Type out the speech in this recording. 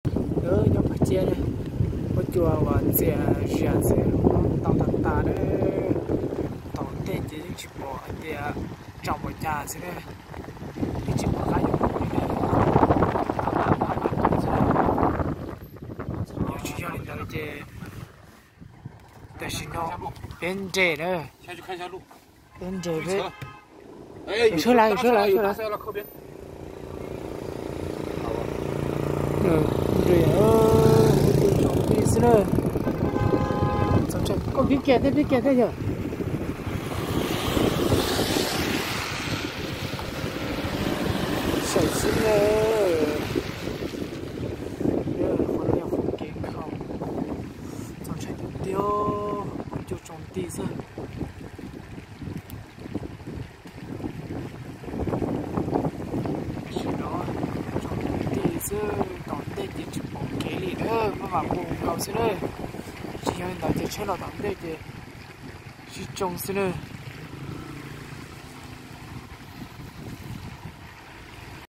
Nyob qhov ciab, huab cua uas ntxias zias ntxias tau tag tag na. Tom ntej ces yeej tsis pom hais tias tsaus npaum cas xwb na. Yeej tsis pom qab yuav mus li na. Tau tag tag xwb. Yog tsis yog li ntawd ces tam sim no peb nres na. Peb nres peb. Sawv lawm, sawv lawm, sawv lawm. Nres, huab cua tsaus nti xwb na. Koj pib kiag thiab, pib kiag thiab yog. Saum xwb na. Qhov no yog qhov kev khaus. Txaus ntshai tiag tiag, huab cua tsaus nti xwb. Tam sim no tsaus nti xwb, tom ntej ces tsis pom kev li na, maj mam mus nkaus xwb na. Tsis yog li ntawd ces tsheb los tom ntej ces sib tsoo xwb na.